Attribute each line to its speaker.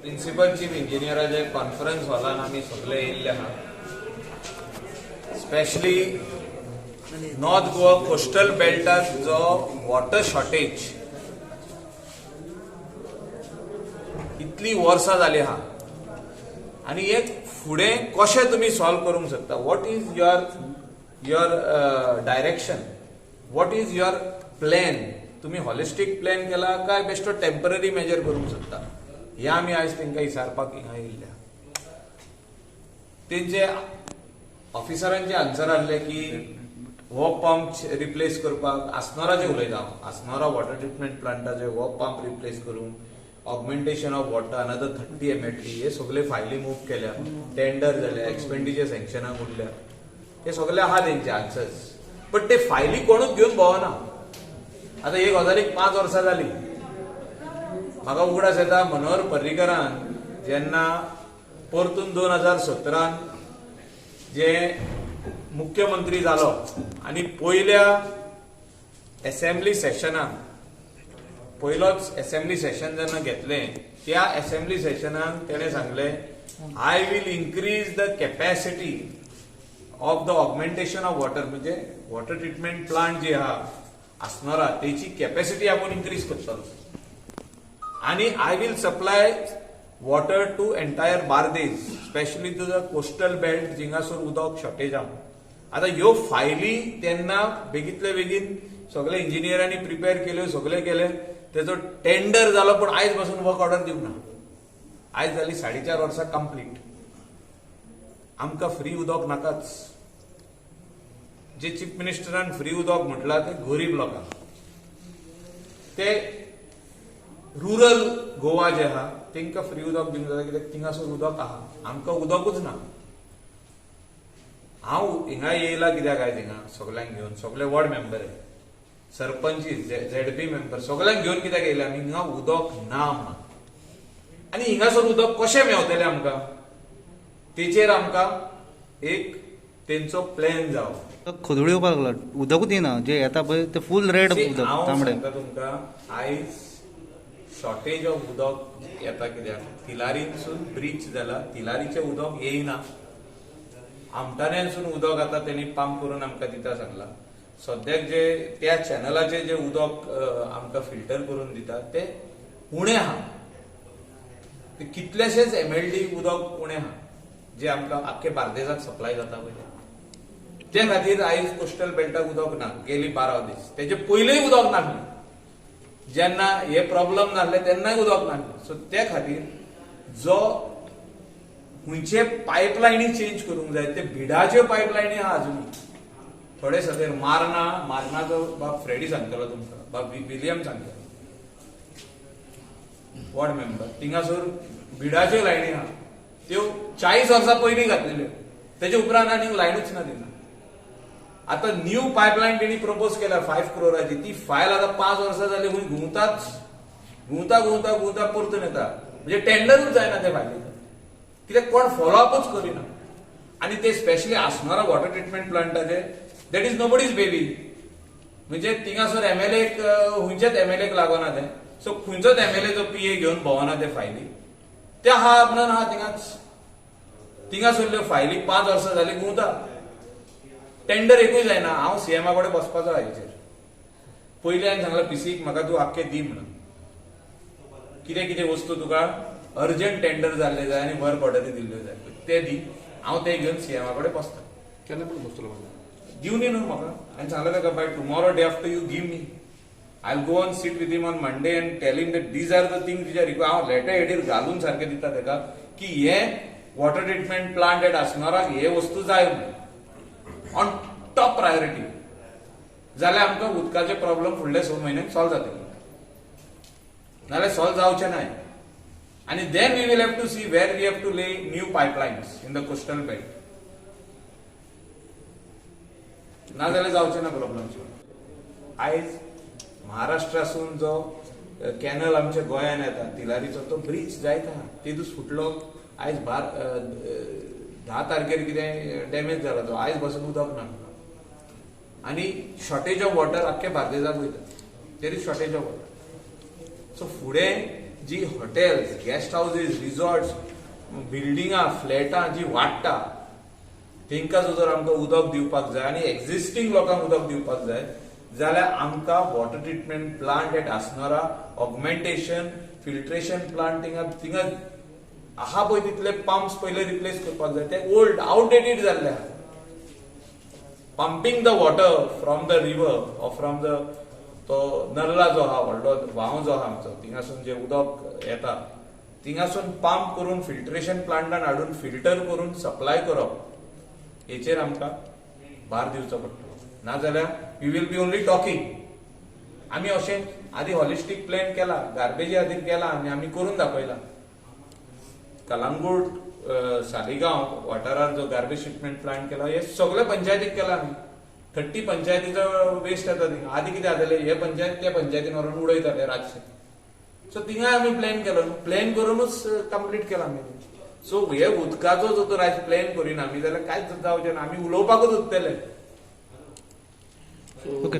Speaker 1: Principal chief इंजिनियराचे conference हॉलान आमी सगळे येयल्ले आहा. स्पेशली नॉर्थ गोवा कोस्टल बेल्टात जो वॉटर शॉर्टेज इतली वर्सां जाली आहा आनी एक फुडें कशें तुमी सॉल्व करूंक शकता, what is your your direction, what is your plan, तुमी हॉलिस्टीक प्लॅन केला काय बेश्टो टेम्पररी मेजर करूंक शकता, हे आमी आयज तांकां विचारपाक हिंगा येयल्ले. तेंचे ऑफिसरांचे आन्सर आहले की हो पंप रिप्लेस करपाक, आसनोराचे उलयता हांव, आसनोरा वॉटर ट्रिटमेंट प्लांटाचे हो पंप रिप्लेस करून augmentation of water another 30 MLD हे सगळे फायली मूव केल्या, टेंडर जाल्या, एक्सपेंडिचर सँक्शनाक उरल्या, हे सगळे आहा तेंचे आन्सर्स. बट ते फायली कोणूच घेवन भोंवना. आतां एक गजालीक 5 वर्सां जाली. म्हाका उगडास येता मनोहर पर्रीकरान जेन्ना परतून 2017 जे मुख्यमंत्री जालो आनी पयल्या एसेंब्ली सेशनाक, पयलोच एसेंब्ली सेशन जेन्ना घेतलें त्या एसेंब्ली सेशनाक तेणें सांगलें, I will increase the capacity of the augmentation of water, म्हणजे वॉटर ट्रिटमेंट प्लांट जी आहा आसनोरा तेची कॅपॅसिटी आपूण इन्क्रीज करतलो आनी I will supply water to entire Bardez, specially to the coastal belt जिंगासर उदक शॉर्टेज आहा. आतां ह्यो फायली तेन्ना बेगीतले बेगीन सगळे इंजिनियरांनी प्रिपेर केल्यो, सगळे केले, तेजो टेंडर जालो, पूण आयज पासून वर्क ऑर्डर दिवंक ना. आयज जाली 4.5 वर्सां कंप्लीट. आमकां फ्री उदक नाकाच. जे चीफ मिनिस्टरान फ्री उदक म्हटलां ते गरीब लोकांक, ते रुरल गोवा जे आहा तांकां फ्री उदक दिवंक जाता, कित्याक थिंगासर उदक आहा, आमकां उदकूच ना. हांव हिंगा येयला कित्याक आयज हिंगा सगल्यांक घेवन, सगळे ward member, sarpanch, ZP member सगल्यांक घेवन कित्याक येयले आमी, हिंगा उदक ना म्हणून. आनी हिंगासर उदक कशें मेवतलें आमकां तेचेर आमकां एक तेंचो प्लॅन जावो.
Speaker 2: खोदोळ येवपाक लागला, उदकूच येना, जे येता पळय ते फूल रेड उदक
Speaker 1: हांव
Speaker 2: तांबडे.
Speaker 1: सांगता तुमकां, आयज शॉर्टेज ऑफ उदक येता कित्याक तिलारींसून ब्रीच जाला, तिलारीचें उदक येयना. आमटान्यानसून उदक आतां तेणी पंप करून आमकां दिता सांगला. सद्याक जे त्या चॅनलाचे जे उदक आमकां फिल्टर करून दिता ते उणें आहा, ते कितलेशेच MLD उदक उणें आहा जे आमकां आख्खे बार्देजाक सप्लाय जाता पळय, ते खातीर आयज कोस्टल बेल्टाक उदक ना. गेली 12 दीस, तेजे पयलींय उदक नासलें, जेन्ना हे प्रॉब्लम नासले तेन्नाय उदक नासलें. सो ते खातीर जो खंयचे पायपलायनी चेंज करूंक जाय, ते बिडाच्यो पायपलायनी आहा अजुनूय थोडे सगळे. मारना, मारनाचो बाब फ्रेडी सांगतलो तुमकां, बाब विलियम सांगतलो, वॉर्ड मेंबर. थिंगासर बिडाच्यो लायनी आहा, त्यो 40 वर्सां पयलीं घातलेल्यो, तेजे उपरांत आनीक लायनूच ना थिंगा. आतां न्यू पायपलायन तेणी प्रपोज केल्या 5 क्रोराची, ती फायल आतां 5 वर्सां जाली खंय घुंवताच, घुंवता घुंवता घुंवता परतून येता, म्हणजे टेंडरूच जायना ते फायलीचो, कित्याक कोण फॉलोअपूच करिना. आनी ते स्पेशली आसनोरा वॉटर ट्रिटमेंट प्लांटाचे, that is nobody's baby, म्हणजे थिंगासर एमएलएक, खंयच्याच एमएलएक लागना तें. सो खंयचोच एमएलए जो पीए घेवन भोंवना ते फायली, ते आहा म्हणून आहा थिंगाच. थिंगासरल्यो फायली 5 वर्सां जाली घुंवता, टेंडर एकूय जायना. हांव सीएमा कडेन बसपाचो हेचेर. पयलीं हांवें सांगलां पीसीक, म्हाका तूं आख्खें दी म्हणून, कितें कितें वस्तू तुका अर्जंट टेंडर जाल्ले जाय आनी वर्क ऑर्डरी दिल्ल्यो जाय ते दी. हांव ते घेवन सीएमा कडेन बसता.
Speaker 3: केन्ना पण बसतलो म्हाका?
Speaker 1: दिवनी न्हू म्हाका. हांवें सांगलें ताका, by tomorrow, day after, you give me, I go on sit with him on Monday and tell him that these are the things which are required. हांव लेटर हेडीर घालून सारकें दिता ताका की हे वॉटर ट्रिटमेंट प्लांट एट आसनोराक हे वस्तू जाय म्हणून ऑन टॉप प्रायोरिटी, जाल्यार आमकां उदकाचे प्रॉब्लम फुडले 6 म्हयन्याक सॉल्व जातले, नाल्यार सॉल्व जावचे नाय. आनी then we will have to see where we have to lay new pipelines in the coastal belt, नाजाल्यार जावचे ना प्रॉब्लम. आयज महाराष्ट्रासून जो कॅनल आमच्या गोंयान येता तिलारीचो, तो ब्रीच जायत आहा, तेदूस फुटलो. आयज 10 तारखेर कितें डॅमेज जाला तो, आयज बसून उदक ना आनी शॉर्टेज ऑफ वॉटर आख्खे बार्देजाक वयता. There is shortage of water. So फुडें जी हॉटेल्स, गेस्ट हावजीस, रिजॉर्ट्स, बिल्डिंगां, फ्लॅटां जी वाडटा तेंकां जर आमकां उदक दिवपाक जाय आनी एक्झिस्टींग लोकांक उदक दिवपाक जाय जाल्यार आमकां water treatment plant at Assonora, augmentation, filtration plant थिंगा थिंगा आहा पळय तितले पंप्स पयले रिप्लेस करपाक जाय. ते ओल्ड, आउटडेटेड जाल्ले आहा. Pumping the water from the river or from the तो नर्ला जो आहा, व्हडलो व्हांव जो आहा आमचो, थिंगासून जे उदक येता थिंगासून पंप करून फिल्ट्रेशन प्लांटान हाडून फिल्टर करून सप्लाय करप हेचेर आमकां भार दिवचो पडटलो. नाजाल्यार we will be only talking. आमी अशें आदी हॉलिस्टीक प्लॅन केला, गार्बेजी खातीर केला आनी आमी करून दाखयला. कलांगूट, सालिगांव वाठारार जो गार्बेज ट्रिटमेंट प्लांट केला, हे सगळे पंचायतीक केला आमी. 30 पंचायतीचो वेस्ट येता थिंगा. आदी कितें जातालें, हे पंचायत त्या पंचायतीन व्हरून उडयताले रातचे. सो थिंगाय आमी प्लॅन केलो, प्लॅन करूनच कंप्लीट केला आमी. सो हे उदकाचो जर तर आयज प्लॅन करिना आमी जाल्यार कांयच जावचें ना, आमी उलोवपाकूच उरतले.
Speaker 2: ओके.